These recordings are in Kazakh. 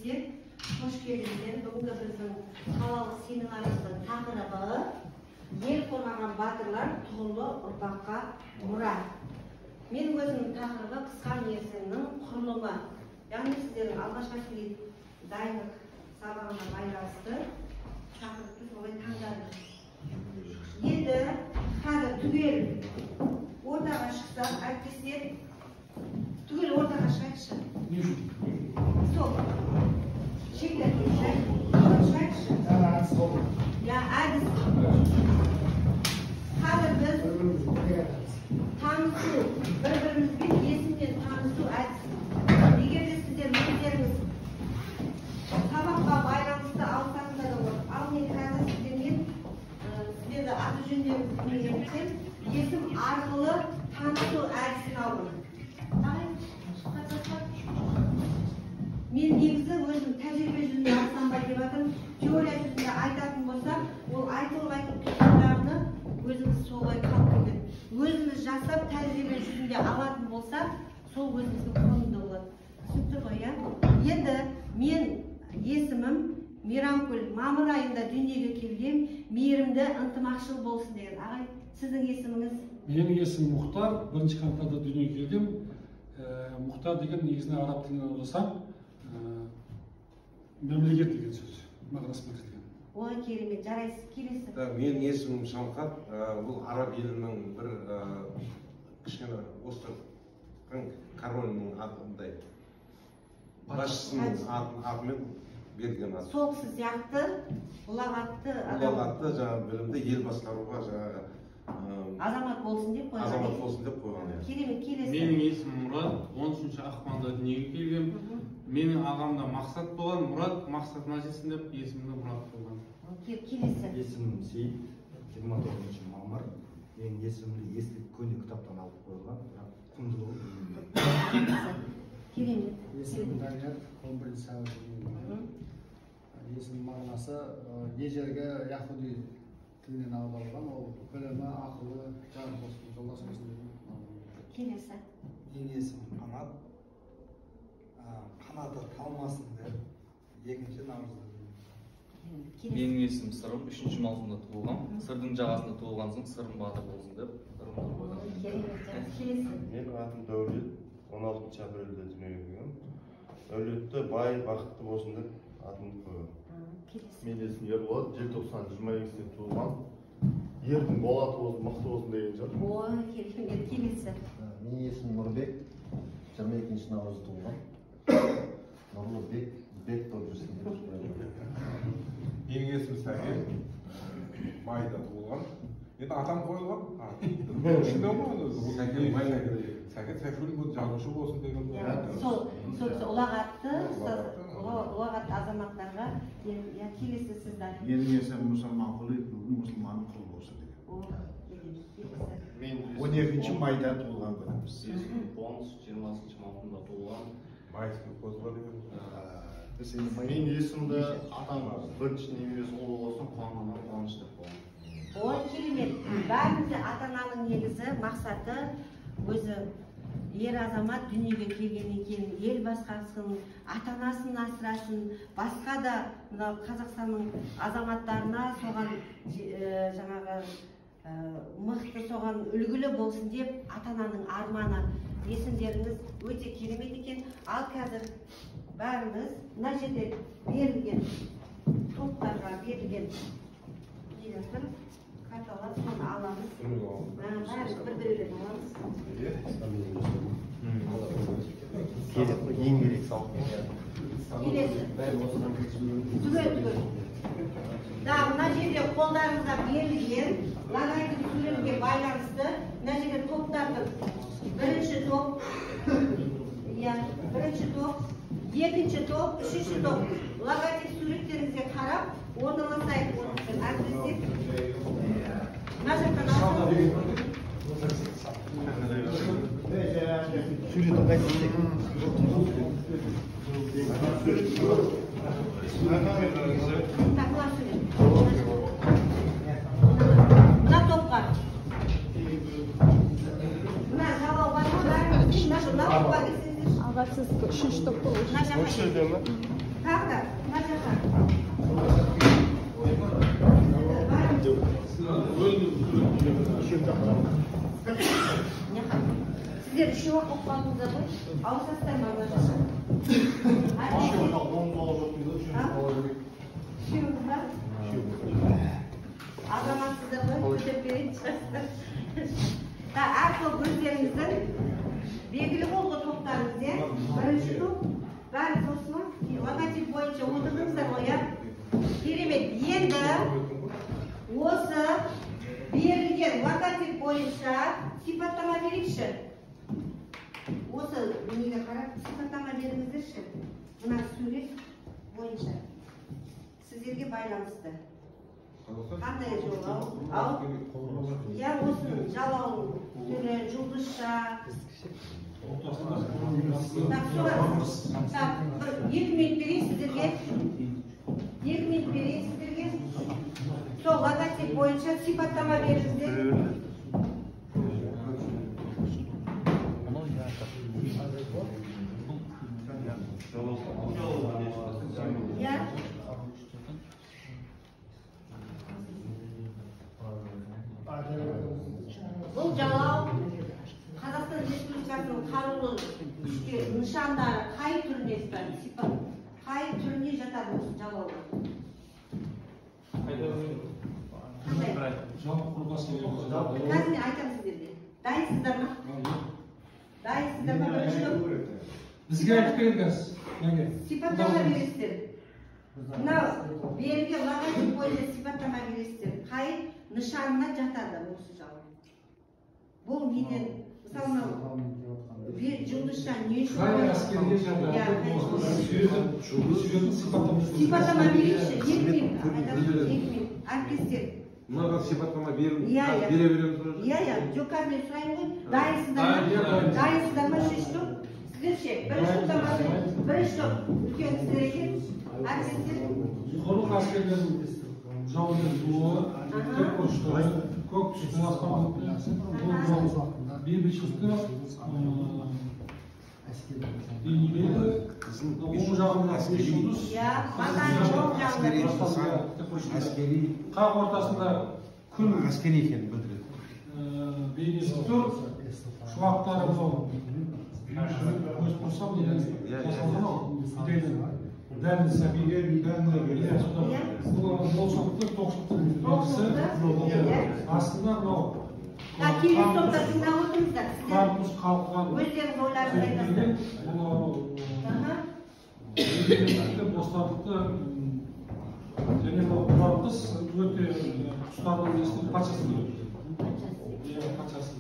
Әріптестер, қош келдіңіздер. Бүгінгі біздің қалалық семинарымыздың тақырыбы ел қорғаған батырлар тұғырлы ұрпаққа мұра. Мен өзімнің тақырыбы қысқа мерзімнің құрылымы. Яғни сіздердің алғашқы әскери дайындық сабағына байланысты тақырыпты солай таңдадым. Енді қазір түгел ортаға шықсақ, әріптестер, түгел ортаға шығайықшы. Сол. Шектерге шығайықшы. Я, әдіс. Қазір біз танысу, бір-бірімізбен есімнен танысу әдісі. Егер де сіздер өздеріңіз сабаққа байланысты алсаңыздар да болады. Ал мен қазір сіздермен сіздерді аты жөндеріңізді білмегендіктен есім арқылы танысу әдісін алдым. Мен негізі өзім тәжірибе жүзінде алсам ба деп жатырмын. Теория жүзінде айтатын болсам, ол айтылып тұрғандарын өзіміз солай қалып кетеді. Өзіміз жасап тәжірибе жүзінде алатын болсақ, сол өзіміздің қолында болады. Түсінікті ғой, иә? Енді мен есімім Мейрамкүл, мамыр айында дүниеге келгем, мейірімді, ынтымақшыл болсын деген. Ағай, сіздің есіміңіз? Менің есімім Мұхтар, 1 қаңтарда дүниеге келгем. Мұхтар деген негізінен араб тілінен аударсам, мемлекет деген сөз мағынасы білдірген. Ой, керемет, жарайсыз. Келесі. Менің есімім Шамхат, бұл араб елінің бір кішкене островтың королінің атындай басшысының атымен берілген ат. Сол кісі сияқты ұлағатты адам. Ұлағатты, жаңағы білімді, ел басқаруға жаңағы азамат болсын деп қойған. Азамат болсын деп қойған, иә. Керемет, келесі. Менің есімім Мұрат, 13 ақпанда дүниеге келгем. Менің ағамда Мақсат болған, Мұрат мақсатына жетсін деп есімді Мұрат қойған. Келесі. Есімім Сейіт, 29 мамыр. Менің есімімді ескі көне кітаптан алып қойылған, бірақ құндылығы білмеймін. Керемет. Есімім Данияр, 11 сәуір. Есімнің мағынасы ежелгі яхуди тілінен аударылған, ол білімі, ақылы, жар болсын, жолдас болсын деген мағына. Келесі. Менің есімім Қанат. Қанаты талмасын деп 2 наурызда. Келесі. Менің есімім Сырым, 3 маусымда туылғам. Сырдың жағасында туылған соң Сырым батыр болсын деп Сырым деп қойған. Керемет, жақсы. Келесі. Менің атым Дәулет, 16 апрельде дүниеге келгенмін. Дәулетті, бай, бақытты болсын деп атымды қойған. Келесі. Менің есімім Ерболат, желтоқсан 22-сінде туылған. Ердің болаты болсын, мықты болсын деген шығар. Ой, керемет. Келесі. Менің есімім Нұрбек, 22 наурыз туылған. Нұрлы бек, бек болып жүрсін деп қойған. Менің есімім Сәкен, майда туылған. Енді атам қойылған. Түсіне ғой, Сәкен, Сәкен Сейфуллин болды, жазушы болсын деген. Сол сол кісі ұлағатты ұстаз, ұлағатты азаматтарға. Иә, келесі сізді. Менің есімім Мұсылманқұлов, бүгін мұсылманның құлы болсын деген. О, керемет. Келесі. Мен 12 майда туылған күніміз. Есімім Қуаныш, 20 маусымда туылған. Майский қозға деген. Біз енді Менің есімді атам бірінші немересі ұл болсын, қуанғаннан Қуаныш деп қойған. Ой, керемет. Бәрімізде ата ананың негізі мақсаты өзі ер азамат дүниеге келгеннен кейін ел басқарсын, ата анасын асырасын, басқа да мына Қазақстанның азаматтарына соған жаңағы мықты, соған үлгілі болсын деп ата ананың арманы. Есімдеріңіз өте керемет екен. Ал қазір бәріміз мына жерде берілген топтарға берілген нелер тұр, карталар, соны аламыз. Бәріміз бір біреуден аламыз. Керек, ең керек салық. Келесі. Түгел, түгел. Да, мына жерде қолдарыңызға берілген логотип суретке байланысты мына жерде топтардың бірінші топ, иә, бірінші топ, екінші топ, үшінші топ. Логотип суреттеріңізге қарап орналасайық. Әріптестер, мына жақтан алсаңыз. Суретін қайда істеген? Так, мына сурет. Мына топқа. Мына жалау бар ма? Бәріміз мына топқа келсеңіздерші. Аға, сіз үшінші топта. Мына жаққа. Осы жерде ме? Так. Барыңдар, мына жаққа. Сіздер үшеу ақ болып қалдыңыздар ғой. Ауысасыздар ма мына жаққа? Үшеуіңіз ба? Азаматсыздар ғой, көтеріп беретін шығарсыздар. Әр топ өздеріңіздің белгілі болды топтарыңыз, иә? Бірінші топ, бәрі осы ма? Логотип бойынша отырдыңыздар ғой, иә? Керемет. Енді осы берілген логотип бойынша сипаттама берейікші. Осы неге қарап сипаттама беріңіздерші. Мына сурет бойынша сіздерге байланысты. Қандай жолау? Ау? Иә, осының жалауының түрі, жұлдызша. Так, так, бір 2 минут берейін сіздерге. 2 минут берейін сіздерге. Сол логотип бойынша сипаттама беріңіздер. Иә. Бұл жалау Қазақстан Республикасының қарулы күштер нышандары қай түріне жатады? Сипат қай түріне жатады осы жалау? Қандай? Қазір мен айтамын сіздерге. Дайынсыздар ма? Дайынсыздар ма? Бірінші топ. Бізге айтып беріңіз қазір. Сипаттама бересіздер. Мынау берілген логотип бойынша сипаттама бересіздер. Қай нышанына жатады осы жалау? Бұл неден? Мысалы, мынау жұлдызша не үшін? Қай әскерге жатады? Суретін сипаттама берейікші. 2 минут. 2 минут. Әріптестер. Мынаған сипаттама бере береміз ғой. Иә, иә. Жоқ, қазір мен сұраймын ғой. Дайынсыздар ма? Дайынсыздар ма? Үшінші топ. Сіздер ше? Бірінші топтан бастайық. Бірінші топ үлкен кісілер екен. Әріптестер. Құрлық әскерлерінің жауынгер туы, тікұшағы, көк түсті аспан бейбітшілікті бейнелейді. Оң жағында бес жұлдыз, қақ ортасында күн әскери екенін білдіреді. Бейнесі тұр, шуақтары мынау көз құрсам жасалған ау, дән сәбиге, бұл молшылықты, тоқшылықтың белгісі. Астында мынау келесі топта тыңдап отырыңыздар. Сіздер қалқыған өздеріңіз ойларыңызды айтасыздар. Бұл бостандықты және мынау қыран құс өте құстардың несінің патшасы деп. Патшасы.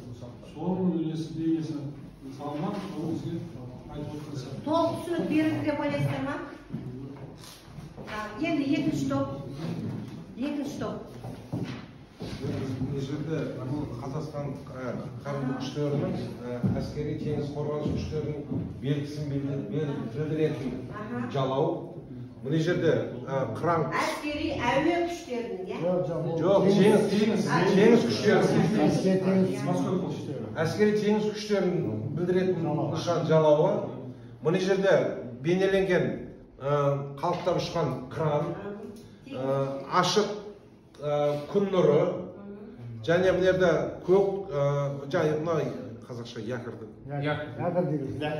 Соның несі бейнесі салынған, соны бізге айтып отырған сияқты. Толық түсінік берілді деп ойлайсыздар ма? Енді екінші топ. Екінші топ. Бұл жерде бұл Қазақстан қарулы күштерінің әскери теңіз қорғаныс күштерінің белгісін білдіретін жалау. Мына жерде қыран әскери әуе күштерінің, иә? Жоқ, теңіз күштерінің. Әскери теңіз күштерін білдіретін нышан жалауы. Мына жерде бейнеленген қалықтап ұшқан қыран, ашық күн нұры, және мына жерде көк, және мына қазақша якорь деп.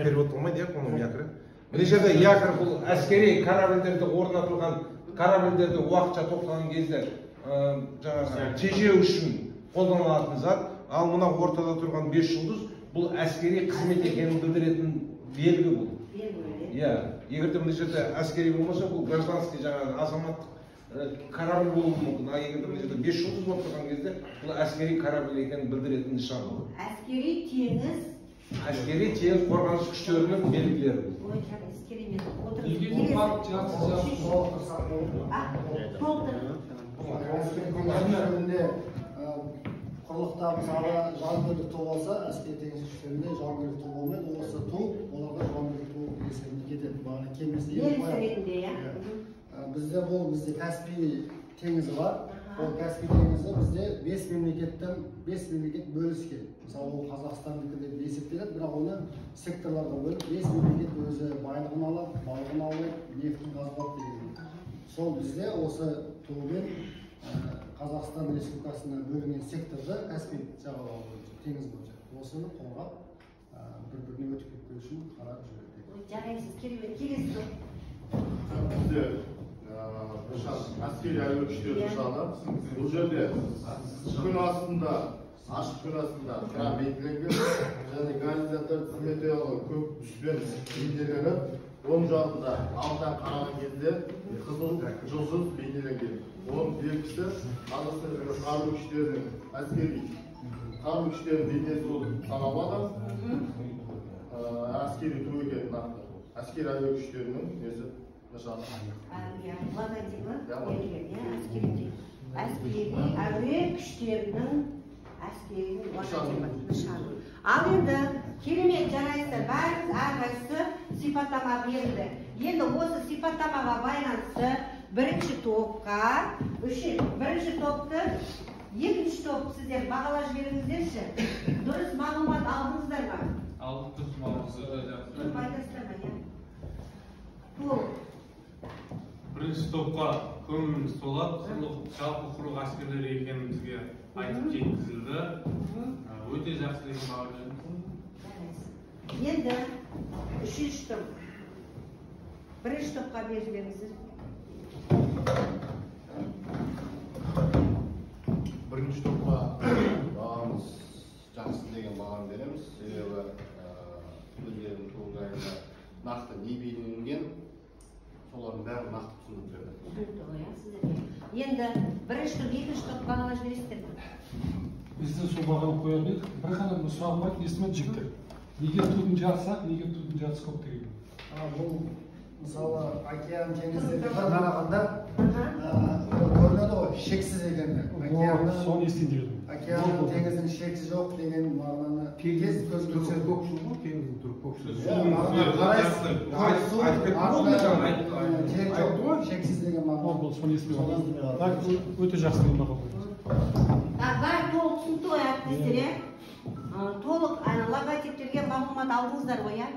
Перевод болмайды, иә, по-моему, якорь. Мына жерде якорь бұл әскери корабльдерде орнатылған, корабльдерде уақытша тоқтаған кезде жаңағы тежеу үшін қолданылатын зат. Ал мына ортада тұрған 5 жұлдыз бұл әскери қызмет екенін білдіретін белгі бұл. Иә, егер де мына жерде әскери болмаса, бұл гражданский жаңағы азаматтық корабль болуы мүмкін. Ал егер де мына жерде 5 жұлдыз болып тұрған кезде, бұл әскери корабль екенін білдіретін нышан бұл. Әскери теңіз. Әскери теңіз қорғаныс күштерінің белгілері. Ой, жарайсыз, керемет. Неге бұл парк жақсы? Толтыр. Әскери күштерінде құрлықта мысалы жауынгерлік ту болса, әскери теңіз күштерінде жауынгерлік ту болмайды. Осы ту оларға жауынгерлік ту есебінде кетеді. Бағана кемесі ретінде, иә. Бізде бұл бізде Каспий теңізі бар. Ол Каспий теңізі бізде 5 мемлекет бөліскен. Мысалы, ол Қазақстандікі деп есептеледі, бірақ оны секторларға бөліп, 5 мемлекет өзі байлығын алады, балығын аулайды, нефтін қазып алады деген. Сол бізде осы тумен Қазақстан Республикасына бөлінген секторды Каспий жағалауы бойынша, теңіз бойынша осыны қорғап, бір-біріне өтіп кетпеу үшін қарап жүреді. Жарайсыз, керемет. Келесі топ. Бізде нышан әскери әуе күштері нышаны. Бұл жерде күн астында, ашық күн астында қыран белгіленген және горизонталь симметриялы көк түспен бейнеленіп, оң жағында алдан қараған кезде қызыл жұлдыз бейнеленген. Оның белгісі Қазақстан Республикасы қарулы күштерінің әскери қарулы күштерінің бейнесі болып саналады. Әскери ту екені нақты. Әскери әуе күштерінің несі нышаны. Логотипі берілген, әскери әуе күштерінің әскери логотипі нышаны. Ал енді керемет, жарайсыздар, бәріңіз әрқайсысы сипаттама берілді. Енді осы сипаттамаға байланысты бірінші топқа, бірінші топты, екінші топ сіздер бағалап жіберіңіздерші. Дұрыс мағлұмат алдыңыздар ма? Алдық, дұрыс мағлұмат. Тұрып айтасыздар ма, иә? Толық. Бірінші топқа көңіліміз толады, жалпы құрлық әскерлері екенін бізге айтып жеткізілді. Өте жақсы деген баға береміз. Енді үшінші топ. Бірінші топқа беріп жіберіңіздер. Бірінші топқа бағамыз жақсы деген бағаны береміз. Себебі өздерінің туы жайында нақты не бейнеленген, солардың бәрін нақты түсіндіріп берді. Түсінікті ғой, иә, сіздерге. Енді бірінші топ, екінші топ бағалап жібересіздер ме? Біз де сол бағаны қояр едік. Бір ғана сұрағым бар, естімедім жігіттер. Неге тудың жартысы ақ, неге тудың жартысы көк деген? Бұл мысалы океан теңіздерге бір қарағанда көрінеді ғой, шексіз екені. Соны естейін деп едім. Океанның, теңіздің шексіз жоқ деген мағынаны тез көзге түседі. Көк су ғой, теңіздің түрі көк су. Жер жоқ, шексіз деген мағына. Соны естімей қалдым. Өте жақсы деген баға қойдыңыз. Бәрі толық түсінікті ғой, әріптестер, иә? Толық логотиптерге мағлұмат алдыңыздар ғой, иә?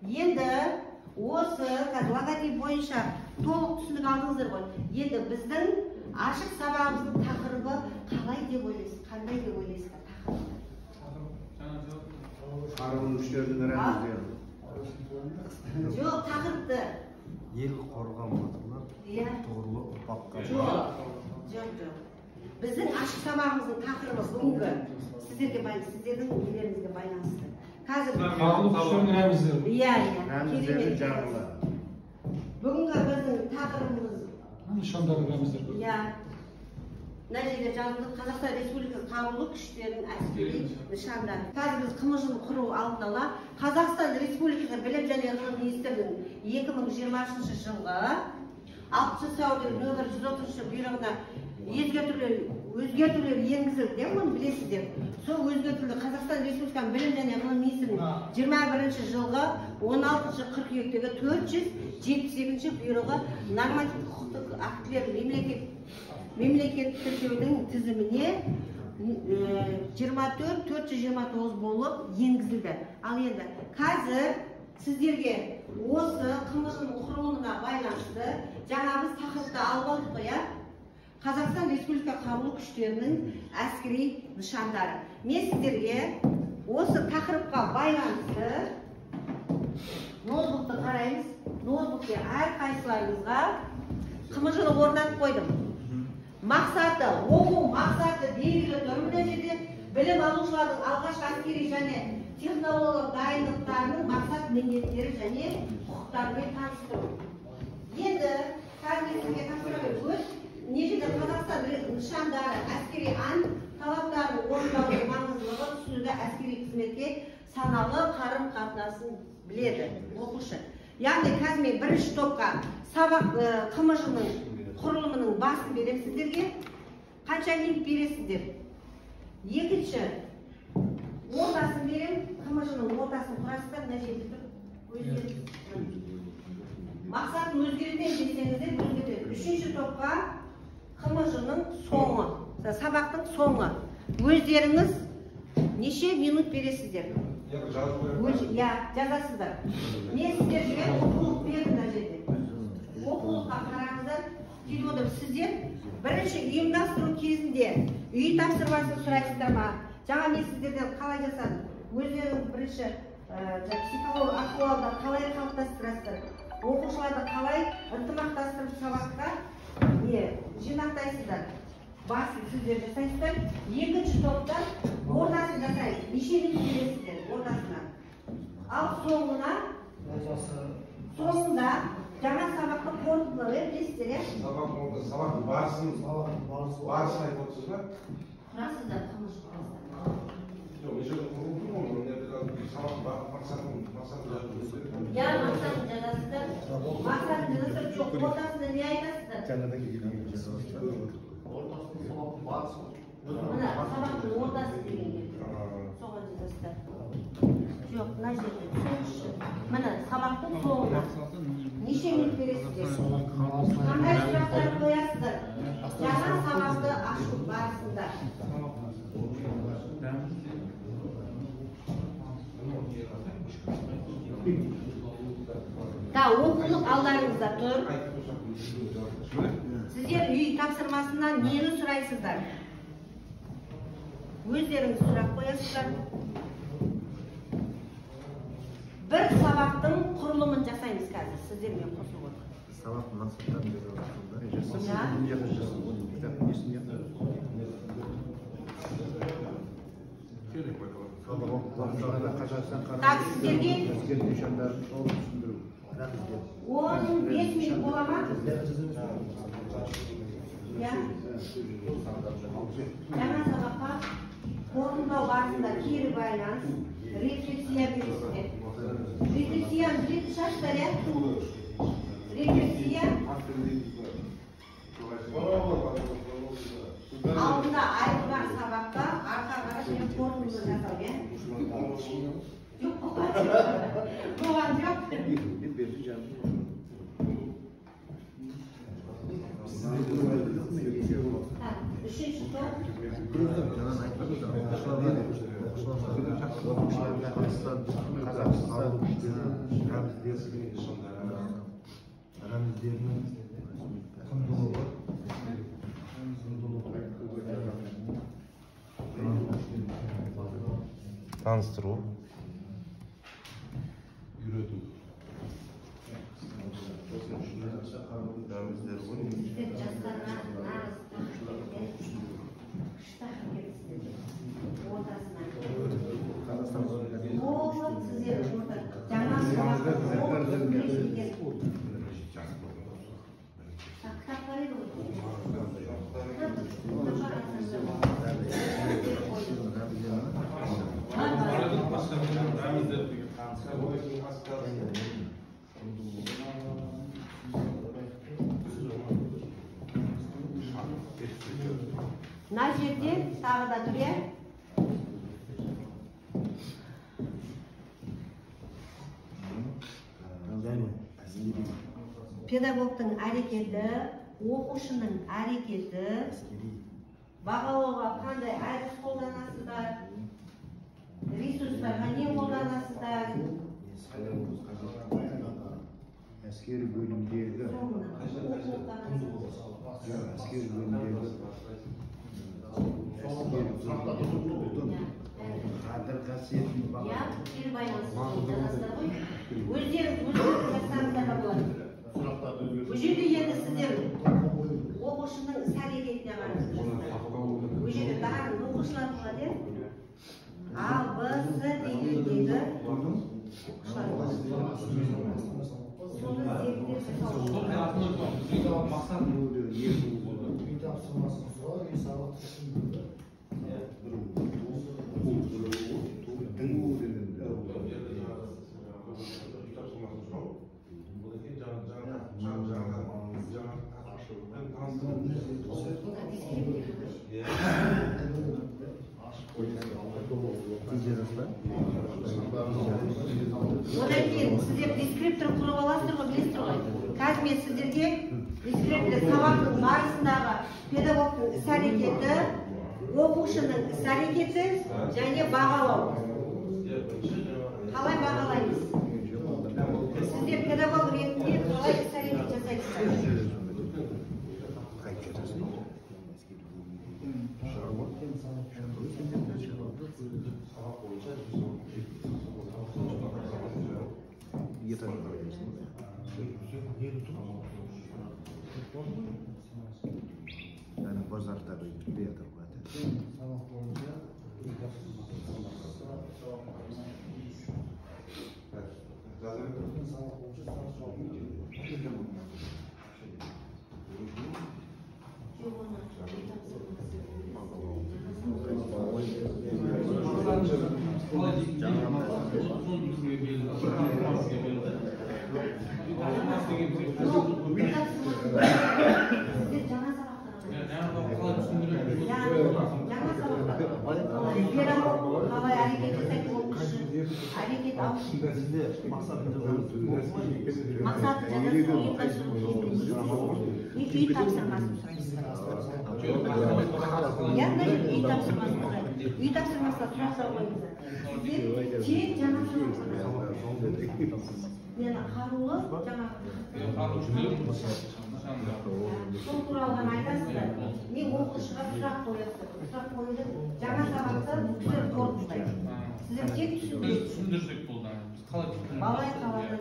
Енді осы қазір логотип бойынша толық түсінік алдыңыздар ғой. Енді біздің ашық сабағымыздың тақырыбы қалай деп ойлайсыз? Қандай деп ойлайсыздар тақырыбы? Қарулы күштердің рәміздері. Жоқ, тақырыпты. Ел қорған батырлар, тұғырлы ұрпаққа. Жоқ, жоқ, жоқ. Біздің ашық сабағымыздың тақырыбы бүгінгі сіздерге байланысты, сіздердің нелеріңізге байланысты. Қазір қарулы күштердің рәміздері. Иә, иә. Рәміздері жарғылар. Бүгінгі біздің тақырыбымыз нышандары рәміздері. Иә. Мына жерде жазылды Қазақстан Республикасы қарулы күштерінің әскери нышандары. Қазір біз ҚМЖ-ны құру алдын ала Қазақстан Республикасы Білім және ғылым министрлігінің 2023 жылғы 6 сәуірдегі нөмір 130 бұйрығына өзгертулер енгізілді, оны білесіздер. Сол өзгертулер Қазақстан Республикасының Білім және ғылым министрлігінің 21 жылғы 16 қыркүйектегі 472 бұйрығы нормативтік құқықтық актілер мемлекет тіркеудің тізіміне 24 429 болып енгізілді. Ал енді қазір сіздерге осы ҚМЖ-ның құрылымына байланысты жаңа біз тақырыпты алып алдық қой, иә? Қазақстан Республика қарулы күштерінің әскери нышандары. Мен сіздерге осы тақырыпқа байланысты ноутбукты қараймыз. Ноутбукте әрқайсыларыңызға ҚМЖ-ны орнатып қойдым. Мақсаты, оқу мақсаты белгілі тұр мына жерде. Білім алушылардың алғашқы әскери және технологиялық дайындықтарының мақсат міндеттері және құқықтарымен таныстыру. Енді қазір сізге тапсырма беремін. Не жерде Қазақстан нышандары әскери ант талаптарын орындаудың маңыздылығы түсінуді әскери қызметке саналы қарым-қатынасын біледі оқушы. Яғни қазір мен бірінші топқа сабақ ҚМЖ-ның құрылымының басын беремін сіздерге. Қанша минут бересіздер? Екінші ортасын беремін. ҚМЖ-ның ортасын құрасыздар, мына жерде тұр. Өздеріңіз мақсатын өзгертемін десеңіздер өзгертеді. Үшінші топқа ҚМЖ-ның соңы, сабақтың соңы. Өздеріңіз неше минут бересіздер? Иә, жазасыздар. Мен сіздерге оқулық бердім мына жерде. Оқулыққа қараңыздар. Сөйтіп отырып сіздер бірінші ұйымдастыру кезінде үй тапсырмасын сұрайсыздар ма? Жаңа мен сіздерден қалай жасадым? Өздерің бірінші психолог ахуалды қалай қалыптастырасыздар? Оқушыларды қалай ынтымақтастырып сабаққа жинақтайсыздар? Басын сіздер жасайсыздар. Екінші топта ортасын жасайды. Неше минут бересіздер ортасына? Ал соңына, соңында жаңа сабақты қорытындылау, білесіздер, иә? Сабақтың барысын айтып отырсыз ба? Құрасыздар, қылмыш құрасыздар. Жоқ, мен жерде құрылып тұрмын ғой, сабақтың мақсатын жазасыздар. Иә, мақсатын жазасыздар. Мақсатын жазасыздар, жоқ, ортасында не айтасыздар? Ортасында сабақтың барысы. Мына сабақтың ортасы дегенге. Соған жазасыздар. Жоқ, мына жерде түсіңізші. Міне сабақтың соңына. Неше минут бересіздер? Қандай сұрақтар қоясыздар? Жаңа сабақты ашу барысында. Та, оқулық алдарыңызда тұр. Сіздер үй тапсырмасынан нені сұрайсыздар? Өздеріңіз сұрақ қоясыздар. Бір сабақтың құрылымын жасаймыз қазір, сіздермен қосылып отыр. Сабақтың мақсаттарын жазасыздар. Так, сіздерге 15 минут бола ма? Иә. Жаңа сабаққа қорытындылау барысында кері байланыс, рефлексия бересіздер. Рефлексияны білетін шығарсыздар, иә? Рефлексия алдында айтылған сабаққа арқа қарап қорытынды жасау, иә? Жоқ, болған жоқ. Үшінші топ. Рәміздерінің құндылығы. Таныстыру, үйрету. Сіздер жастарға нағыз күшті тақырып бердіңіздер. Ортасына. Толық сіздер орта жаңа сабақты кітап бар еді ғой. Мына жерде тағы да тұр, иә? Педагогтың әрекеті, оқушының әрекеті, бағалауға қандай әдіс қолданасыздар, ресурстарға не қолданасыздар? Әскери бөлімдегі қадір қасиетін бағалау. Кері байланыс жазасыздар ғой. Өздеріңіз жазсаңыздар да болады. Бұл жерде енді сіздер оқушының іс әрекетіне қарайсыздар. Бұл жерде дарын оқушылар болады, А, Б, С деңгейдегі оқушылар болады. Соны зерттеп жасау. Үй тапсырмасын сұрау, үй сабақты түсіндіру. Одан кейін сіздер дескриптор құрып аласыздар ғой, білесіздер ғой. Қазір мен Алдымен сіздерге ескертілі сабақтың барысындағы педагогтың іс-әрекеті, оқушының іс-әрекеті және бағалау. Қалай бағалаймыз? Сіздер педагог ретінде қалай іс-әрекет жасайсыздар? Yani базарда bir Үй тапсырмасын сұрайсыздар. Иә, мына жерде үй тапсырмасын сұрайды. Үй тапсырмасына сұрақтар қойыңыздар. Сіздер тек жаңа сабақ. Мен қарулы жаңағы сол туралы ғана айтасыздар. Не оқушыға сұрақ қоясыздар. Сұрақ қоюды жаңа сабақты бұл кісілер қорытындылайды. Сіздер тек түсіндірсек болды. Біз қалай түсіндіреміз? Балай қаладан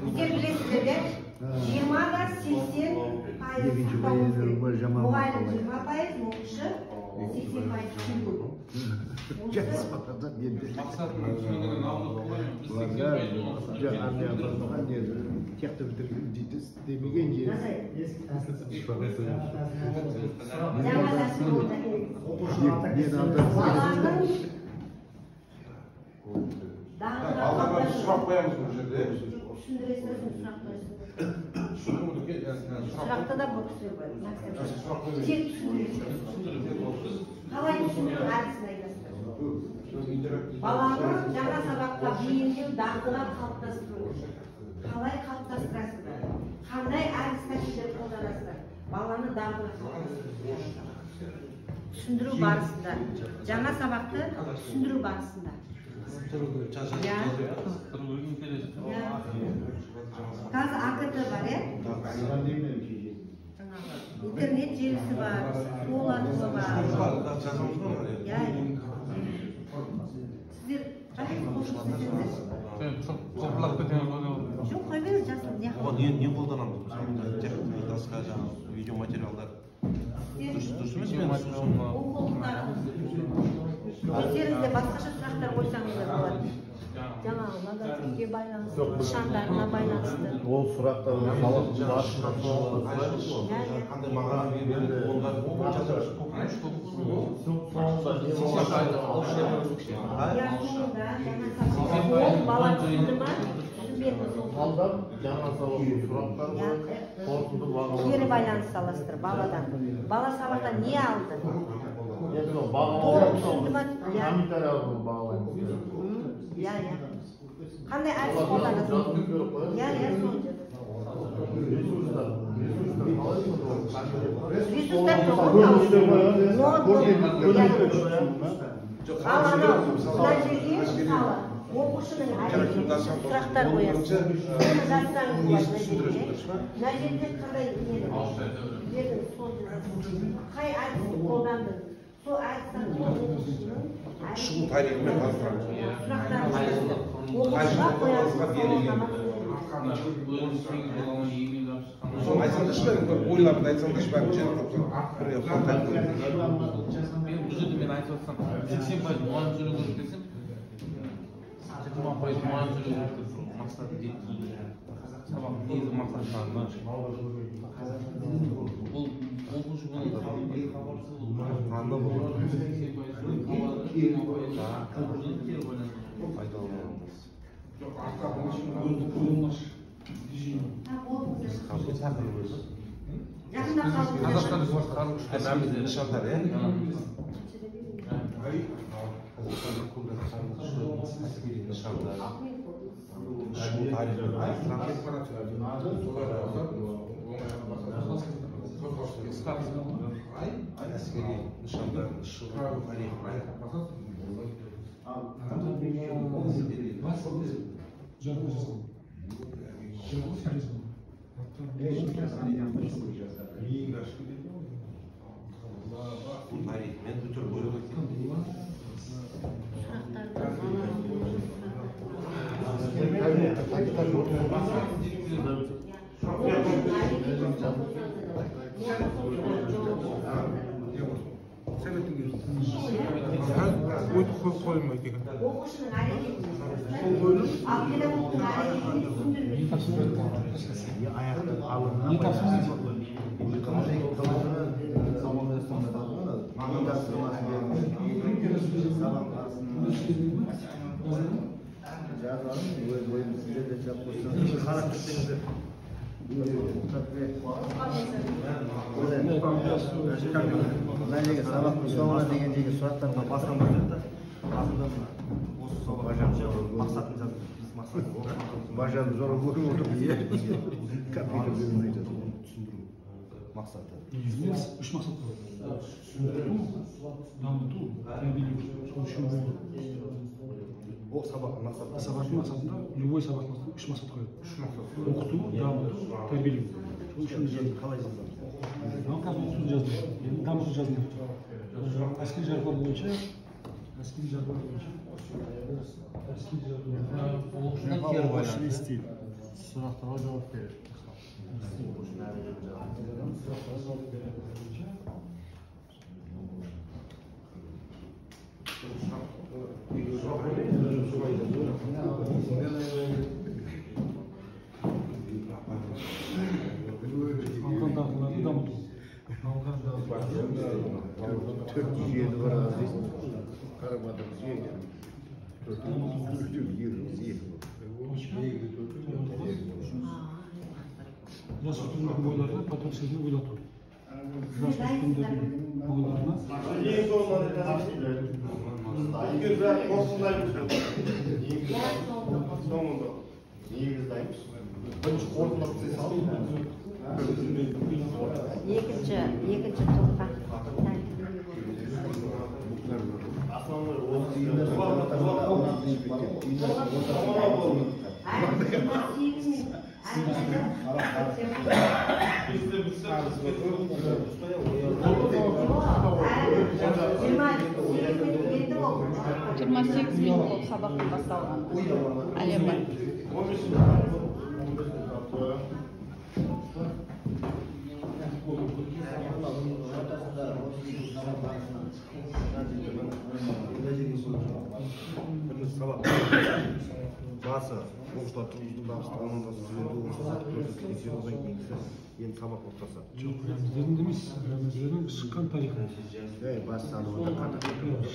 сіздер білесіздер де, 20-80% сақтауымыз керек. Мұғалім 20%, оқушы 80% түсінді. Мақсатын түсінігінен алдық қой. Біз 80% Текті демеген жері. Балаларға сұрақ қоямыз бұл жерде. Түсіндіресіз, сұрақ қоясыз. Сұрақты да бұл кісілер қояды. Тек түсіндіресіз. Қалай түсіндіру әдісін айтасыздар. Баланы жаңа сабаққа бейімдеу, дағдыға қалыптастыру. Қалай қалыптастырасыздар? Қандай әдіс тәсілдер қолданасыздар? Баланы дағдыға қалыптастыру. Түсіндіру барысында, жаңа сабақты түсіндіру барысында. Қазір АКТ бар, е? Интернет желісі бар, стол арқылы бар. Иә. Сіздер қалай қосып істесеңіздер? Жоқ, қоя беріңіз, жасыл. Не қолданамыз? Техника, доска, жаңағы видеоматериалдар. Дұрыс емес пе? Оқулықтар. Өздеріңізде басқаша сұрақтар қойсаңыздар болады. Жаңағы логотипке байланысты, нышандарына байланысты. Ол сұрақтар сабақтың барысында сұраймыз ғой. Қандай мағына береді, онда соңында не болады? Иә, соңында жаңа сабақ. Ол бала түсінді ма, түсінбеді ме сол. Талдап, жаңа сабақтың сұрақтар қойып, қорытынды бағалау. Кері байланыс аласыздар баладан. Бала сабақтан не алды? Енді сол бағалау, комментарияларды бағалаймыз. Иә, иә. Қандай әдіс қолданасыз? Иә, иә, соны жазасыз. Ресурстар жоқ. Ал анау, мына жерге мысалы оқушының әрекетіне сұрақтар қоясыз. Соны жазсаңыз болады мына жерге. Мына жерде қандай нені бердіңіз, соны жазасыз. Қай әдісті қолдандыңыз? Сол әдіс арқылы оқушының шығу тарихымен таныстырамыз. Сұрақтар қоясыз. Оқушыға қоясыз сауалнама. Соны айтсаңдаршы, бәрін ойларыңды айтсаңдаршы, бәрін жинақтап бір. Мен бұл жерде мен айтып жатсам, 80% мұғалім сөйлеу керек десем, 20% мұғалім сөйлеу керек деп мақсатын жеткізу. Сабақтың негізгі мақсаты ол оқушы бұны Жақында қалыңыздар. Нышандар, иә? Нышандар. Шығу тарихы. Кетіп барады. Солар басады, оң басады. Ай, әскери нышандардың шығу тарихы. Басады. Тарихымен бүтір бөліп өткен. Оқушының әрекетін, ал педагогтың әрекетін түсіндірмейді. Сабақтың соңына деген жеке сұрақтарға басынан бастайды. Басында осы сабақ мақсатын жазып, біз мақсаты бажан зоры көріп отырмыз. Компьютермен түсіндіру мақсаты. Негізінен үш мақсат бар. Оқыту, дамыту, тәрбиелеу. Сол үшеуі болады. Ол сабақтың мақсаты. Сабақтың мақсатында любой сабақтың мақсатында үш мақсат қояды. Үш мақсат. Оқыту, дамыту, тәрбиелеу. Сол үшеуін жаздым. Қалай жаздым? Мен қазір оқытуды жаздым. Енді дамыту жаздым. Әскери жарғылар бойынша, әскери жарғылар бойынша, әскери жарғылар. Оқушы не істейді? Сұрақтарға жауап береді. Сұрақтарға жауап береді. Алған дағдыларды дамыту. Алған дағдыларды. 450 бар дейсің. Қарамадым, жүйеге. 457. Жасөспірімдердің бойларына патриот сезімін ойлату. Жасөспірімдердің бойларына. Ең соңында егер бәрі қорытындылаймыз. Соңында негіздаймыз. Бірінші қорытындылап істей салып. Екінші топқа. Жиырма сегіз минут болып сабақтың басталғанына. Әлембай. Бірінші сабақ басы оқушылар тұрғызды, оның да оқушылар көрсетті, одан кейінгісі енді сабақ ортасы. Жоқ, рәміздердің емес, рәміздердің шыққан тарихы.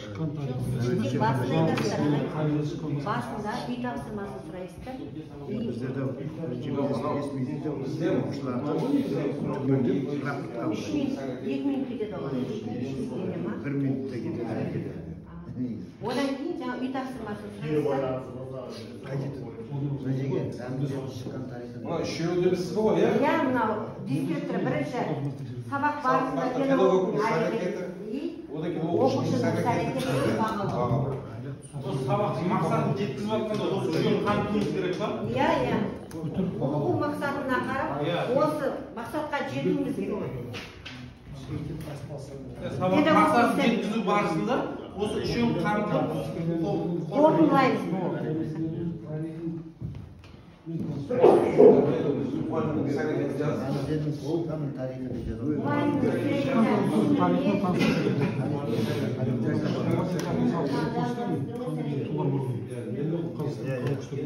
Шыққан тарихы. Басында үй тапсырмасын сұрайсыздар. Біздерде оқушыларды түгендеп рапорт қабылдайды. 2 минут кетеді оған. 1 минутта кетеді. Одан кейін жаңа үй тапсырмасын сұрайсыздар. Мына үшеуі де біз ғой, иә? Иә, мынау дескриптор бірінші сабақ барысында педагогтың әрекеті, одан кейін оқушының іс-әрекетін бағалау. Осы сабақтың мақсатын жеткізіп жатқанда осы үшеуін қамтуымыз керек па? Иә, иә. Оқу мақсатына қарап, осы мақсатқа жетуіміз керек. Сабақ мақсатын жеткізу барысында осы үшеуін қамтып қорытындылаймыз.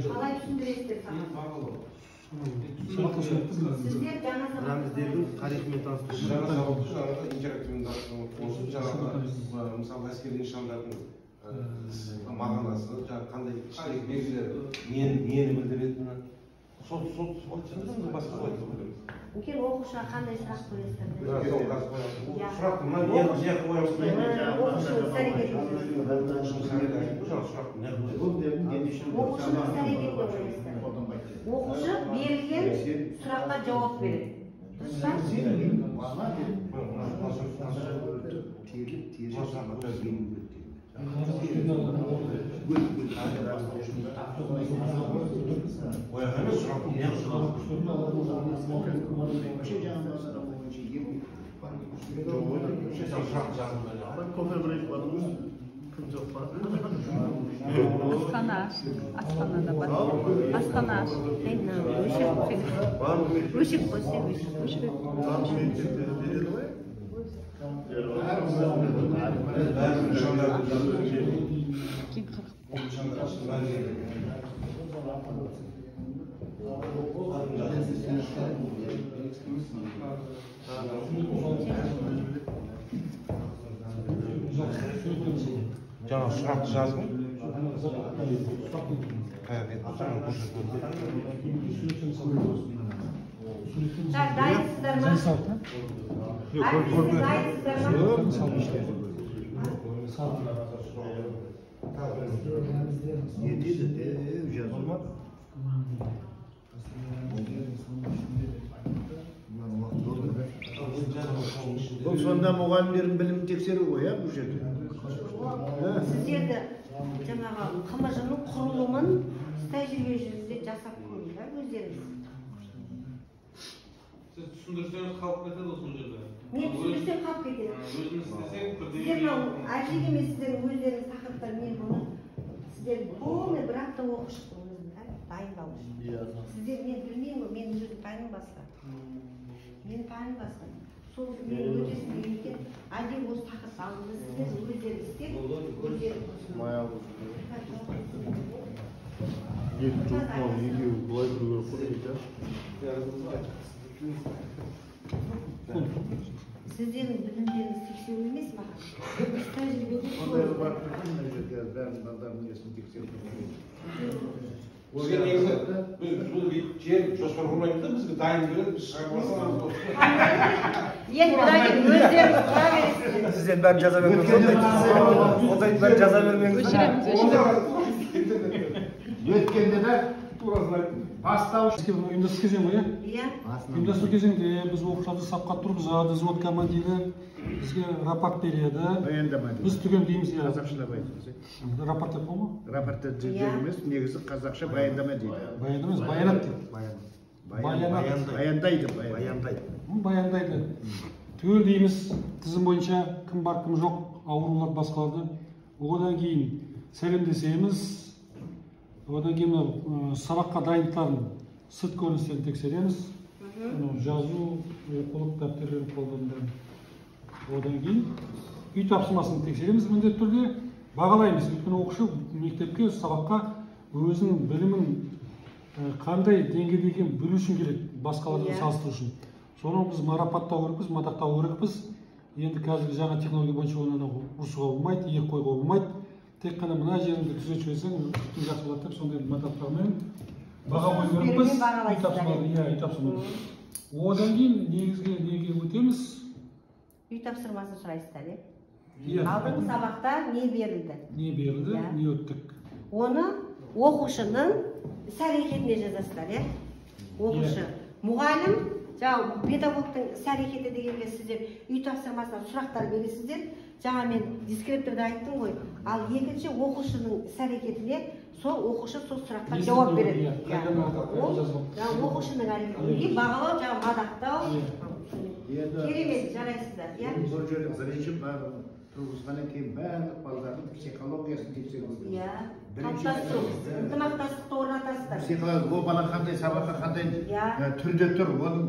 Қалай түсіндіресіздер сабақты? Сіздер жаңа рәміздердің тарихымен таныстыру. Интерактивті жаңағы мысалы әскери нышандардың мағынасы, қандай іштегі белгілері нені білдіретіні. Сол түсіндіріңіз, басқа қалай түсіндіреміз? Үлкен оқушыға қандай сұрақ қоясыздар? Сұрақты мына не қоямыз? Оқушының іс-әрекетін. Оқушының іс-әрекетін қоясыздар. Оқушы берілген сұраққа жауап береді. Дұрыс па? Асхана аш. Асханада бар. Асхана аш. Өшіп қойса, өшіп. Жаңа сұрақты жаздым. Так, дайынсыздар ма? Әріптестер, дайынсыздар ма? Не дейді? Жазылма. Бұл сонда мұғалімдердің білімін тексеру ғой, бұл жерде. Сіздерді жаңағы ҚМЖ-ның құрылымын тәжірибе жүзінде жасап көріңдер өздеріңіз. Сіз түсіндірсеңіз қалып кетеді сол жерде. Мен түсіндірсем қалып кетеді. Өзіңіз істесең бірдеңе. Сіздер мынау әжек емес, сіздердің өздеріңіз тақырыптар, мен бұны сіздер полный бір апта оқып шықтым өзім, дайындау үшін. Сіздер мен білмеймін ғой, менің өзім пәнім басқа. Менің пәнім басқа. Сол мен өтесін дегендіктен әдейі осы тақырыпты алдым. Сіздер өздеріңіз істеп, өздеріңіз. Екі жұлқынау, екеуі былай тұру керек қой дейді. Сіздердің білімдеріңіз тексеру емес маған. Іс тәжірибеде Ондай бар мына жерде бәрін балдардың несін тексеріп. Бізге негізі біз бұл жер жоспар құрмаймыз да, бізге дайын береді, біз шығарып аламыз. Енді бұдан кейін өздеріңіз құра бересіздер. Сізден бәрін жаза бермеңіз. Ондайды бәрін жаза бермеңіз. Өшіреміз, өшіреміз. Өткенде де бастауыш ұйымдастыру кезең ғой, иә? Ұйымдастыру кезеңде біз оқушыларды сапқа тұрғызады, взвод командирі бізге рапорт береді. Біз түгендейміз, иә. Қазақшалап айтыңыз. Рапорт деп қой ма? Рапорт деп емес, негізі қазақша баяндама дейді. Баяндама емес, баянат дейді. Баянат. Баяндайды, баяндайды. Баяндайды. Түгелдейміз тізім бойынша кім бар, кім жоқ, аурулар, басқаларды. Одан кейін сәлемдесеміз. Одан кейін сабаққа дайындықтарын, сырт көріністерін тексереміз. Жазу, оқулық дәптерлерін қолданып. Одан кейін үй тапсырмасын тексереміз міндетті түрде, бағалаймыз. Өйткені оқушы мектепке, сабаққа өзінің білімін қандай деңгейде екенін білу үшін келеді, басқалармен салыстыру үшін. Соны біз марапаттау керекпіз, мадақтау керекпіз. Енді қазіргі жаңа технология бойынша оны ұрсуға болмайды, иек қоюға болмайды. Тек қана мына жеріңді түзетіп жіберсең, бүтін жақсы болады деп сондай мадақтаумен баға қою керекпіз. Үй тапсырманы, иә, үй тапсырманы. Одан кейін негізгі неге өтеміз? Үй тапсырмасын сұрайсыздар, иә? Алдыңғы сабақта не берілді? Не берілді, не өттік? Оны оқушының іс әрекетіне жазасыздар, иә? Оқушы, мұғалім, жаңа педагогтың іс әрекеті дегенге сіздер үй тапсырмасына сұрақтар бересіздер. Жаңа мен дескрипторда айттым ғой. Ал екінші оқушының іс әрекетіне сол оқушы сол сұраққа жауап береді. Ол оқушының әрекетіне бағалау, жаңа мадақтау. Керемет, жарайсыздар, иә? Бұл жерде бірінші барлығын тұрғызғаннан кейін барлық балдардың психологиясын тексеру керек. Иә. Қалыптастыру, ынтымақтастықты орнатасыздар. Психология, ол бала қандай сабаққа қандай түрде тұр, оның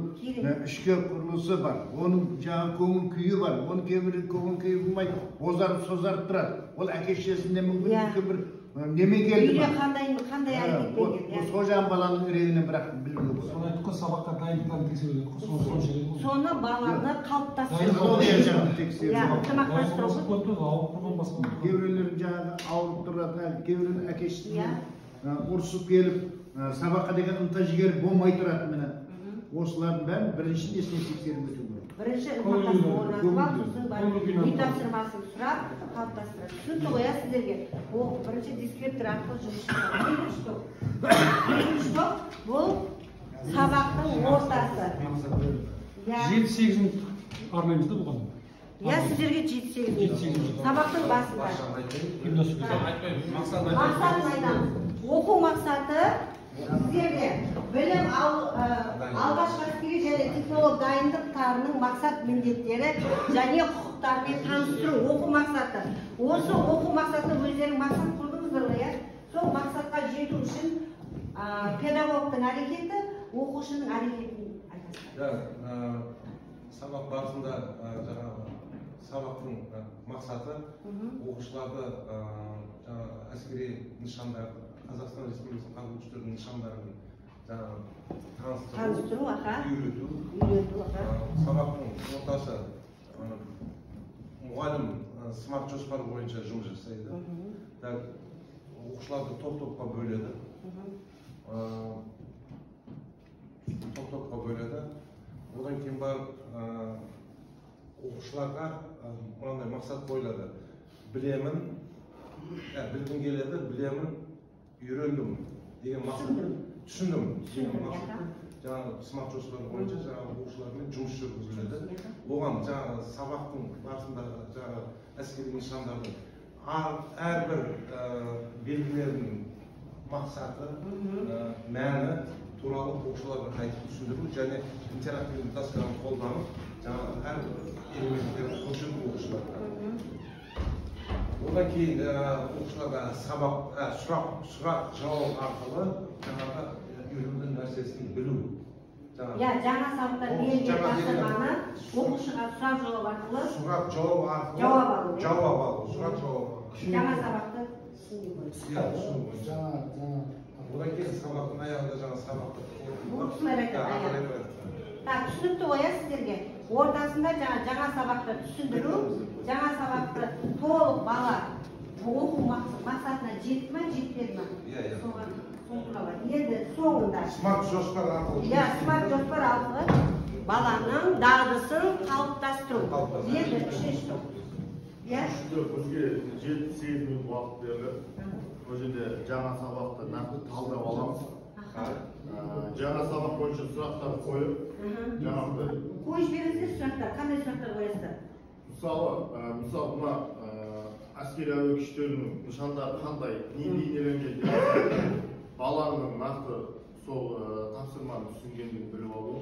ішкі құрылысы бар, оның жаңа көңіл күйі бар, оның кейбір көңіл күйі болмайды, бозарып созарып тұрады. Ол әке шешесіне мүмкін үлкен бір немен келді ма? Үйде қандай әрекетпен келді? Сол жағын баланың үрейінен бірақ білуге болады. Соны айттық қой, сабаққа дайындықтарын тексеру дедік қой, соны керек. Соны баланы қалыптастыру. Психология ынтымақтастыру. Кейбіреулер жаңағы ауырып тұрады, кейбіреулер әке шешесімен ұрысып келіп, сабаққа деген ынта жігері болмай тұрады міне. Осылардың бәрін бірінші несіне тексеріп өту керек. Бірінші ынтымақтастық орнатып алып, сосын барып үй тапсырмасын сұрап қалыптастырады. Түсінікті ғой, иә, сіздерге? Ол бірінші дескриптор арқылы жұмыс жасау. Екінші топ. Екінші топ бұл сабақтың ортасы. Иә. 7-8 минут арнаймыз да бұған. Иә, сіздерге 7-8 минут. Сабақтың басында. Мақсатын айтамыз. Оқу мақсаты сіздерге білім алғашқы әскери және технолог дайындықтарының мақсат міндеттері және құқықтарымен таныстыру оқу мақсаты. Осы оқу мақсатына өздерің мақсат құрдыңыздар ғой, иә? Сол мақсатқа жету үшін педагогтың әрекеті, оқушының әрекетін айтасыздар. Сабақ барысында жаңағы сабақтың мақсаты оқушыларды әскери нышандар, Қазақстан Республикасының қарулы күштерінің нышандарын таныстыру, үйрету. Сабақтың ортасы мұғалім смарт жоспар бойынша жұмыс жасайды. Оқушыларды топ-топқа бөледі. Топ-топқа бөледі. Одан кейін барып оқушыларға мынандай мақсат қойылады. Білемін, білгім келеді, білемін, үйрендім деген мақсат. Түсіндім деген мақсат. Жаңағы смарт жоспар бойынша жаңағы оқушылармен жұмыс жүргізіледі. Оған жаңағы сабақтың барысындағы жаңағы әскери нышандардың әрбір белгілерінің мақсаты, мәні туралы оқушыларға айтып түсіндіру және интерактивті досканы қолданып жаңағы әрбір элементтерін көрсету оқушыларға. Одан кейін оқушыларға сабақ, сұрақ жауап арқылы жаңағы үйренген нәрсесін білу. Иә, жаңа сабақта берілген тапсырманы оқушыға сұрақ жауап арқылы сұрақ жауап арқылы жауап алу. Жауап алу, сұрақ жауап. Жаңа сабақты түсіну бойынша. Иә, түсіну бойынша. Одан кейін сабақтың аяғында жаңа сабақты бұл кісілер айтады. Так, түсінікті ғой, иә, сіздерге? Ортасында жаңа сабақты түсіндіру, жаңа сабақты толық бала оқу мақсатына жетті ма, жетпеді ма? Иә, иә. Сол туралы. Енді соңында смарт жоспар арқылы. Иә, смарт жоспар арқылы баланың дағдысын қалыптастыру. Енді үшінші топ. Иә. Бізге 7-8 минут уақыт беріліп, ол жерде жаңа сабақты нақты талдап аламыз. Жаңа сабақ бойынша сұрақтар қойып, жаңағыдай. Қойып жіберіңіздер сұрақтар. Қандай сұрақтар қоясыздар? Мысалы, мына әскери әуе күштерінің нышандары қандай, не бейнеленген деген баланың нақты сол тапсырманы түсінгендігін біліп алу.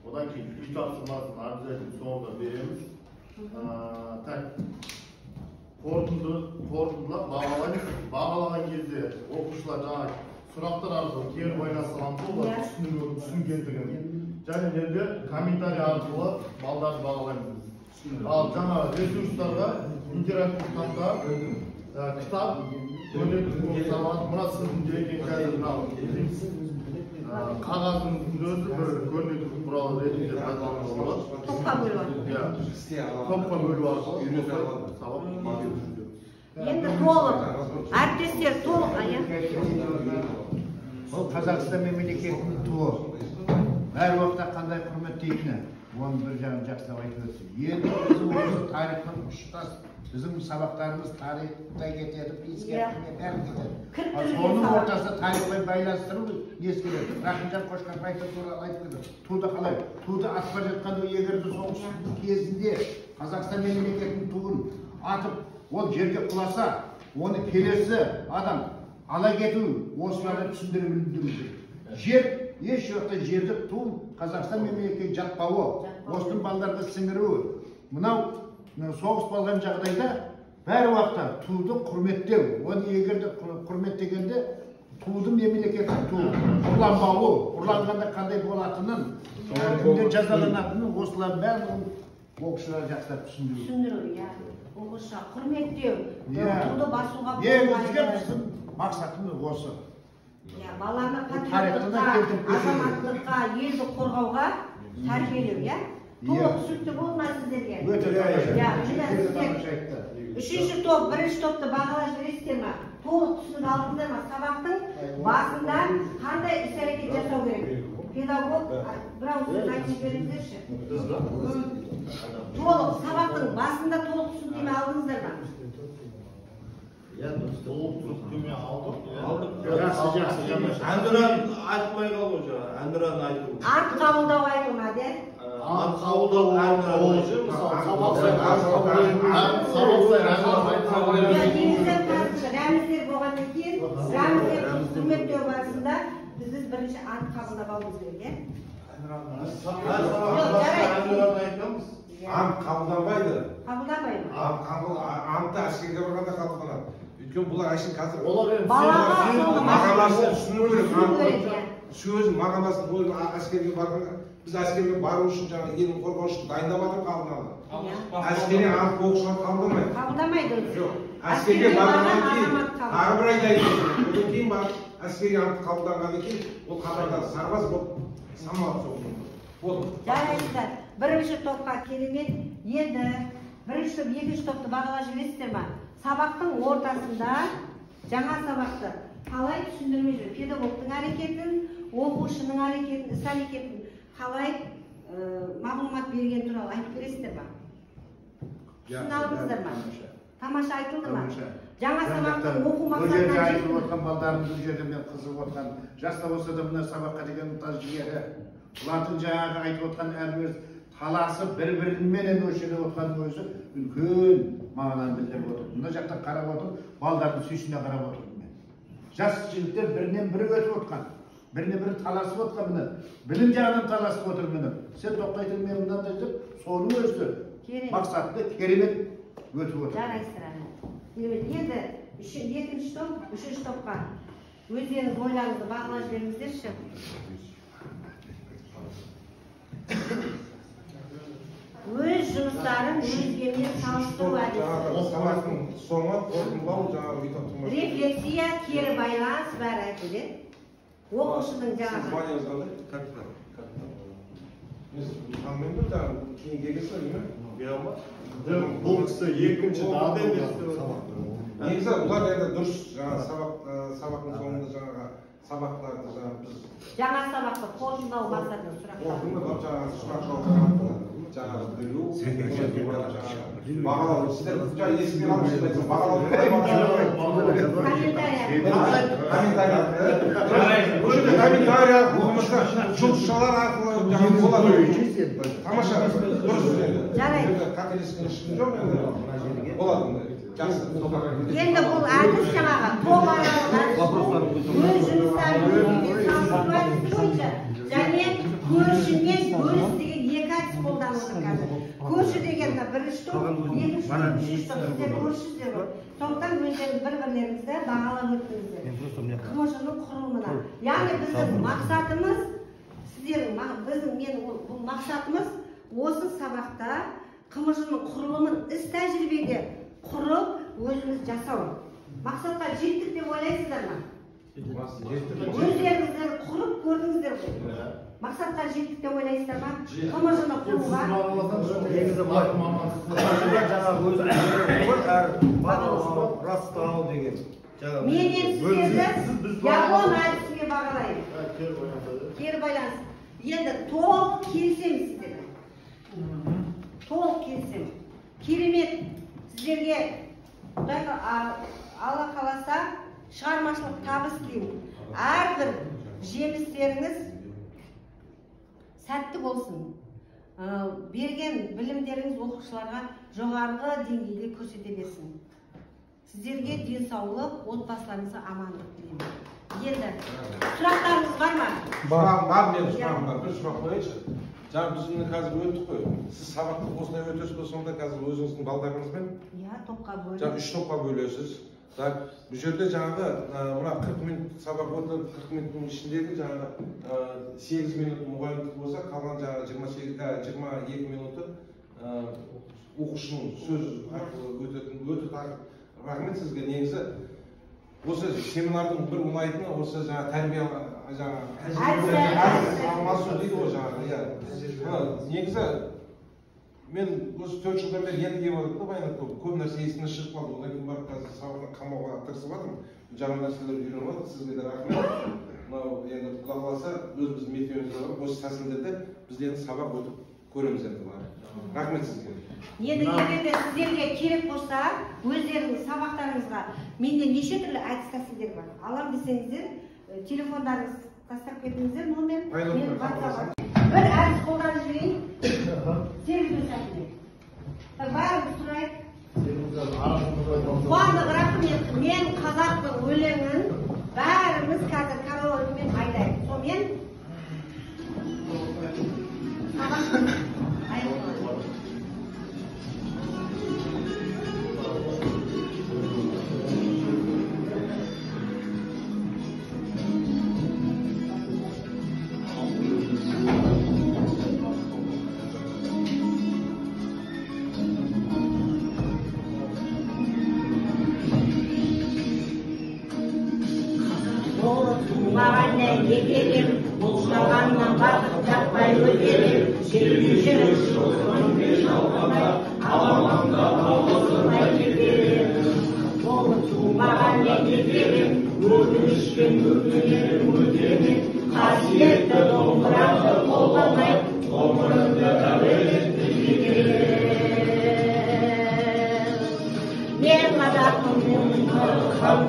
Одан кейін үй тапсырмасын обязательно соңында береміз. Так, қорытындылап бағалаймыз. Бағалаған кезде оқушылар жаңа сұрақтар арқылы кері байланыс аламыз, олар түсінгендігін. Және де комментарий арқылы балдарды бағалаймыз. Ал жаңа ресурстарға интерактив тақта, кітап, көрнекі сабақ, мына сіздің деген қазір мынау қағаздың өзі бір көрнекі құрал ретінде пайдалануға болады. Топқа бөлу арқылы. Иә, топқа бөлу арқылы сабақ жүргіземіз. Енді толық, әріптестер толық, иә. Бұл Қазақстан мемлекетінің туы. Әр уақытта қандай құрметтейтіні, оны бір жағын жақсылап айтып өтсін. Енді біздің осы тарихтың ұштас, біздің сабақтарымыз тарихта кетеді, ескертуге бәрі кетеді. Ал соның ортасында тарихпен байланыстыру несі керек? Рахымжан Қошқарбаев туралы айтып кетті. Туды қалай? Туды атып бара жатқанда егер де соғыс кезінде Қазақстан мемлекетінің туын атып, ол жерге құласа, оны келесі адам ала кету, осыларды түсіндіре білу керек. Жер, еш уақытта жерді ту Қазақстан мемлекетіне жатпауы, осының балдарға сіңіруі. Мынау соғыс болған жағдайда бәр уақытта туды құрметтеу, оны егер де құрметтегенде туды мемлекеттік ту ұрланбауы, ұрланғанда қандай болатынын, кімден жазаланатынын, осылардың бәрін оқушылар жақсылап түсіндіру. Түсіндіру, иә. Оқушыға құрметтеу, туды басуға болмайды. Біздің мақсатымыз осы. Иә, баланы патриоттыққа, азаматтыққа, елді қорғауға тәрбиелеу, иә? Толық түсінікті болды ма сіздерге? Өте тамаша. Иә, міне сіздер үшінші топ, бірінші топты бағалап жібересіздер ма? Толық түсінік алдыңыздар ма? Сабақтың басында қандай іс-әрекет жасау керек? Педагог бір ауыз сөз айтып жіберіңіздерші. Толық сабақтың басында толық түсініктеме алдыңыздар ма? Иә, толық түсініктеме алдық. Алдық. Жақсы, жақсы. Әнұран айтмай қалды ғой жаңа. Әнұран айту. Ант қабылдау айтылмады, иә? Ант қабылдау әнұран. Мысалы, сабақ сайын әнұран айтылмайды. Негізі қазір рәміздер болғаннан кейін, рәміздерді құрметтеу барысында біз бірінші ант қабылдап алуымыз керек, иә? Әнұран айтамыз. Ант қабылданбайды. Қабылданбайды ма? Антты әскерге барғанда қабылданады. Өйткені бұлар әшейін қазір мағынасын түсіну керек. Сөзін мағынасын ол әскерге барғанда біз әскерге бару үшін жаңа елін қорғау үшін дайындап жатырмыз алдын ала. Әскери ант оқушылар қабылдамайды. Қабылдамайды өзі. Жоқ. Әскерге барғаннан кейін тағы бір ай дайындалады. Одан кейін барып әскери ант қабылданғаннан кейін ол қатарда сарбаз болып саналады сол. Болды. Жарайсыздар. Бірінші топқа керемет. Енді бірінші топ, екінші топты бағалап жібересіздер ма? Сабақтың ортасында жаңа сабақты қалай түсіндірмей жүр? Педагогтың әрекетін, оқушының әрекетін, іс әрекетін қалай мағлұмат берген туралы айтып бересіздер ма? Түсіне алдыңыздар ма? Тамаша айтылды ма? Жаңа сабақтың оқу мақсатына бұл жерде айтылып отқан балдардың бұл жерде мен қызығып отқан жас та болса да мына сабаққа деген ынта жігері, бұлардың жаңағы айтып отқан әрбір таласы бір-біріменен өлшеніп отқанның өзі үлкен мағынаны білдіріп отыр. Мына жақта қарап отыр, балдардың сүйсіне қарап отырмын мен. Жас жігіттер бірінен бірі өтіп отқан, біріне бірі таласып отқан, міне білім жағынан таласып отыр міне. Сен тоқтай тұр, мен мынандай деп, соның өзі мақсатты керемет өтіп отыр. Жарайсыздар. Керемет. Енді екінші топ, үшінші топқа өздеріңіз ойларыңызды бағалап жіберіңіздерші. Өз жұмыстарын өзгемен салыстыру әдісі. Сабақтың соңы қорытындылау жаңағы бүйтіп тұрмыз. Рефлексия, кері байланыс бәрі айтылды. Оқушының жаңағы. Званиеңіз қандай? Капитан. Мен танымаймын да, жаңағы кейін келгенсіз ғой, ма? Бұл кісі екінші дады емес. Негізі бұлар енді дұрыс жаңағы сабақтың соңында жаңағы сабақтарды жаңағы біз жаңа сабақты қорытындылау мақсатында сұрақтар. Қорытындылап жаңағы сұрақ жауап жаңағы білу, бағалау. Сіздер жаңа есімге қалып сіз айтсам, бағалау. Комментарий. Комментарий болмаса жұлдызшалар арқылы жаңағы болады. Тамаша, дұрыс енді. Жарайды. Қателескен ешкім жоқ енді. Болады. Жақсы. Енді бұл әдіс жаңағы топ аралық әдіс. Өз жұмыстарын өзгемен салыстыру әдісі бойынша және көршімен бөліс деген екі әдіс қолданып отыр қазір. Көрші деген бірінші топ, екінші топ, үшінші топ. Сіздер көршісіздер ғой. Сондықтан өздеріңіз бір-бірлеріңізді бағалап өттіңіздер. ҚМЖ-ның құрылымына. Яғни біздің мақсатымыз, сіздердің біздің мен бұл мақсатымыз осы сабақта ҚМЖ-ның құрылымын іс тәжірибеде құрып өзіміз жасау. Мақсатқа жеттік деп ойлайсыздар ма? Өздеріңіздер құрып көрдіңіздер ғой. Мақсатқа жеттік деп ойлайсыздар ма? ҚМЖ-ны құруға. Негізі былай, жаңағы өзінің әр растау деген. Мен енді сіздерді Япон әдісімен бағалаймын. Кері байланыс. Енді толық келісемін сіздермен. Толық келісемін. Керемет. Сіздерге Құдай Алла қаласа шығармашылық табыс тілеймін. Әрбір жемістеріңіз сәтті болсын. Берген білімдеріңіз оқушыларға жоғарғы деңгейде көрсете берсін. Сіздерге денсаулық, отбасыларыңызға амандық тілеймін. Енді сұрақтарыңыз бар ма? Бар, менің сұрағым бар. Бір сұрақ қояйыншы. Жаңа біз міне қазір өттік қой. Сіз сабақты осылай өтесіз бе, сонда қазір өзіңіздің балдарыңызбен? Иә, топқа бөліп. Жаңа үш топқа бөлесіз. Так, бұл жерде жаңағы мына 40 минут сабақ өтті, 40 минуттың ішіндегі жаңағы 8 минут мұғалімдік болса, қалған жаңағы 22 минуты оқушының сөз арқылы өтетін. Өте рахмет сізге. Негізі осы семинардың бір ұнайтыны осы жаңа тәрбие жаңа алмасу дейді ғой жаңағы, иә. Негізі мен осы 4 жылдан бері енді келіп отырмын да, баянат болып көп нәрсе есімнен шығып қалды. Одан кейін барып қазір сабақтан қамауға тырысып жатырмын, жаңа нәрселер үйреніп жатырмын. Сізге де рахмет. Мынау енді Құда қаласа өзіміздің мектебімізде бар, осы тәсілдерде біз енді сабақ өтіп көреміз енді бұлар. Рахмет сізге. Енді егер де сіздерге керек болса, өздеріңіз сабақтарыңызға менде неше түрлі әдіс тәсілдер бар. Алам десеңіздер, телефондарыңыз тастап кетіңіздер, номер мен WhatsApp. Бір әдіс қолданып жіберейін. Сегізінші сәтінде. Бәріміз сұрайық. Қуандық, рахмет. Мен қазақпын өлеңін бәріміз қазір караокемен айтайық. Сонымен сабақ аяқталады. Жалғаннан бақыт таппай өтерем, жүріп жылқыммен жалғамай, аламанда ауызымай кетерем. Болып тумаған не кетерем, өкінішпен өкінерім өтемін, қасиетті домбырамды қолдамай, ғұмырымды әуелетті жетерем. Мен қазақпын, мен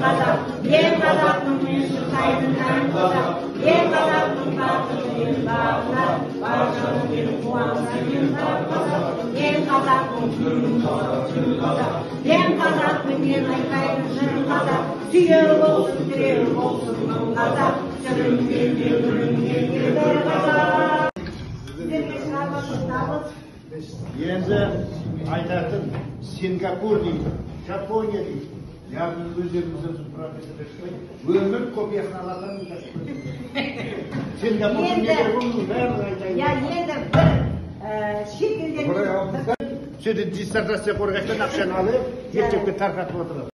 қазақ, мен қазақпын, мен шырқайтын ән қазақ, мен қазақпын, батырмен бағына, бар жанымен қуанса мен қазақ, мен қазақпын, түрім қазақ, тіл қазақ, мен қазақпын, мен айтайын жырым қазақ, сүйеу болсын, тіреу болсын мың қазақ, сүрінгенде бүлінгенде бір қазақ. Сіздерге шығармашылық табыс. Енді айтатын Сингапур дейді, Жапония дейді. Яғни өздерімізден профессор өмір копиясын алатын. Сингапурдың бәрін айтайын. Енді бір шет елдерде Сөйтіп диссертация қорғайтын ақшаны алып, мектепке тарқатып отырады.